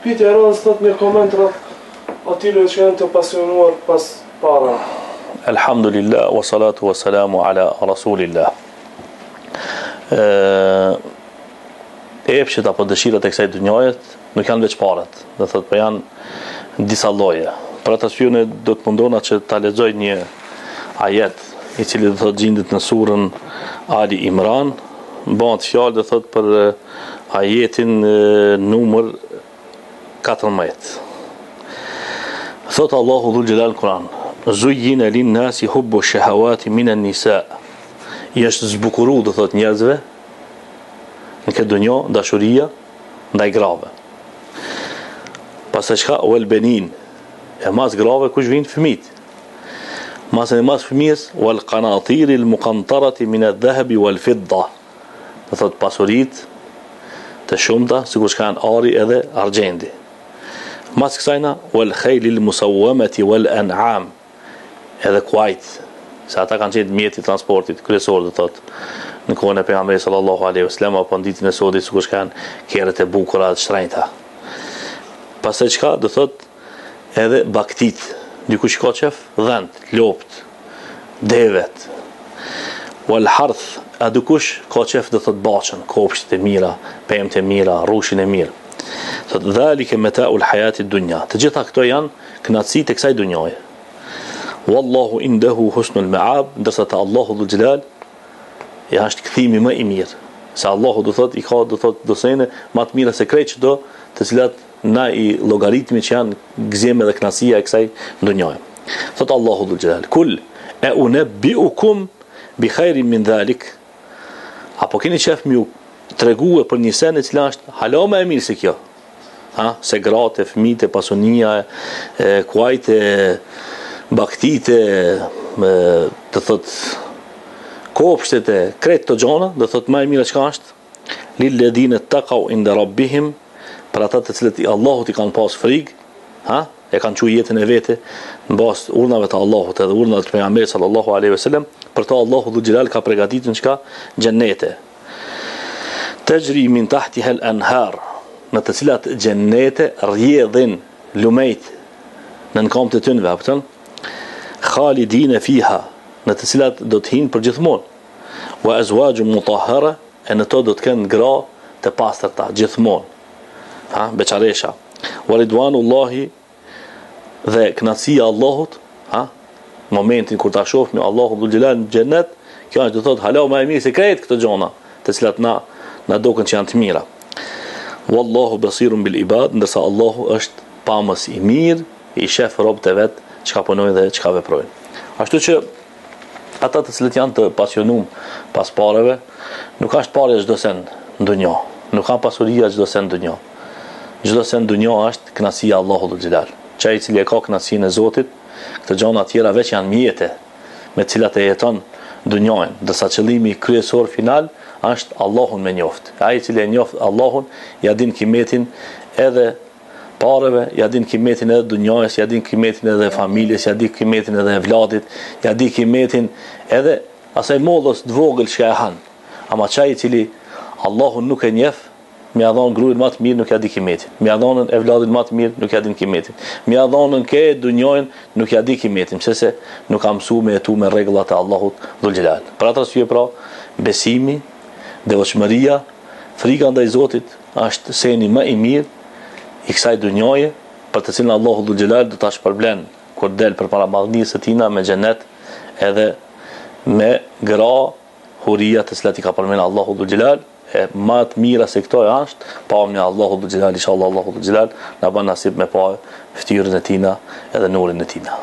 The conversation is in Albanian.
Pyetja e radhës thotë një koment rreth atyre që janë të pasionuar pas parave. Elhamdulillah wa salatu wa salamu ala rasulillah. Ë epshet apo dëshirat e kësaj dynjaje nuk janë veç paret, do thotë po janë disa lloje. Për atë arsye unë do të mundohna që ta lexoj një ajet i cili do thotë gjindet në surën Ali Imran, bëhet fjalë do thotë për ajetin numër 14. Thot Allahu dhul xhelal në Kur'an, "Zuyyina lin-nasi hubbu shahawati min an-nisa." I është zbukuru do thot njerëzve në këtë dunja dashuria ndaj grave. Pastaj çka wal benin, e mas grave kush vijnë fëmijët. Mas e mas fëmijës wal qanatir al muqantarati min adh-dhahabi wal fidda. Do thot pasuritë të shumta, sikur çka janë ari edhe argjendi. Mas kësajna, wal khejlil musawwamati wal an'am, edhe kuajt, se ata kanë qenë mjeti i transportit kryesor, do thot, në kohën e pejgamberit sallallahu alaihi wasallam apo në ditën e sodit sikur çka janë kerret e bukura të shtrenjta. Pastaj çka do thot edhe baktit, dikush ka qef dhent, lopt, devet, wal harth, a dikush ka qef do thot baçën, kopshtet e mira, pemët e mira, rrushin e mirë. Thot dhalike metaul hayati dunya. Të gjitha këto janë kënaqësitë e kësaj dunjaje. Wallahu indahu husnul ma'ab, ndërsa te Allahu dhul xhelal ja është kthimi më i mirë. Se Allahu do thot i ka do thot do sene më të mira se krejt çdo të cilat Na i llogaritmi që janë gëzimi dhe kënaqësia e kësaj dunjaje. Thot Allahu dhul xhelal, kul e unabbiukum bi khairin min dhalik. Apo keni qef me ju tregue për një sen e cila është hala më e mirë se kjo? Ha, se gratë, fëmijët, pasunia, e kuajt, e baktitë, e, do thot kopshtet e krejt këto gjona, do thot më e mira çka është? Lilledhine takaw inde rabbihim, për ata të cilët i Allahut i kanë pas frikë, ha, e kanë çu jetën e vete në bazë të urdhnave të Allahut edhe urdhnave të pejgamberit sallallahu alaihi wasallam, për to Allahu dhul xhelal ka përgatitur çka xhennete. Tajri min tahtiha al-anhar, në të cilat xhennete rrjedhin lumejt nën kamët e tynve, a kupton? Khalidine fiha, në të cilat do të hinë për gjithmonë. Wa azwajun mutahhara, e në to do të kenë gra të pastërta gjithmonë. Ha, beqaresha. Wa ridwanullahi dhe kënaqësia e Allahut, ha, momentin kur ta shohim Allahu dhul xhelal në xhennet, kjo është do thotë hala më e mirë se krejt këto gjona, të cilat na na duken që janë të mira. Wallahu basirun bil ibad, ndërsa Allahu është pamës i mirë, i shef robët e vet çka punojnë dhe çka veprojnë. Ashtu që Ata të cilët janë të pasionum pas pareve, nuk është pareja çdo sen në dunja, nuk ka pasuria çdo sen në dunja. Çdo sen në dunja është kënaqësia e Allahut dhul xhelal. Qaj i cili e ka kënaqësinë e Zotit, këto gjana tjera veç janë mjete me të cilat e jeton dunjanë, ndërsa qëllimi kryesor final është Allahun me njoft. Ai i cili e njoft Allahun, ja din kimetin edhe pareve, ja din kimetin edhe dunjajës, ja din kimetin edhe familjes, ja din kimetin edhe evladit, ja din kimetin edhe asaj mollës të vogël që e han. Ama qaj i cili Allahun nuk e njef, me ja dhon gruin më të mirë nuk ja di kimetin. Me ja dhonën evladin më të mirë nuk ja din kimetin. Me ja dhonën ke dunjojën nuk ja di kimetin, pse se nuk ka mësu me jetu me rregullat e Allahut dhul xhelal. Për atë arsye pra, besimi, devotshmëria, frika ndaj Zotit është seni më i mirë i kësaj dunjaje, për të cilën Allahu dhul xhelal do ta shpërblen kur del përpara madhnisë së tina me xhenet edhe me gra huria të cilat i ka përmend Allahu dhul xhelal e më të mira se këto është pamja e Allahut dhul xhelal inshallah Allahu dhul xhelal na bën nasip me pa fytyrën e tina edhe nurin e tina.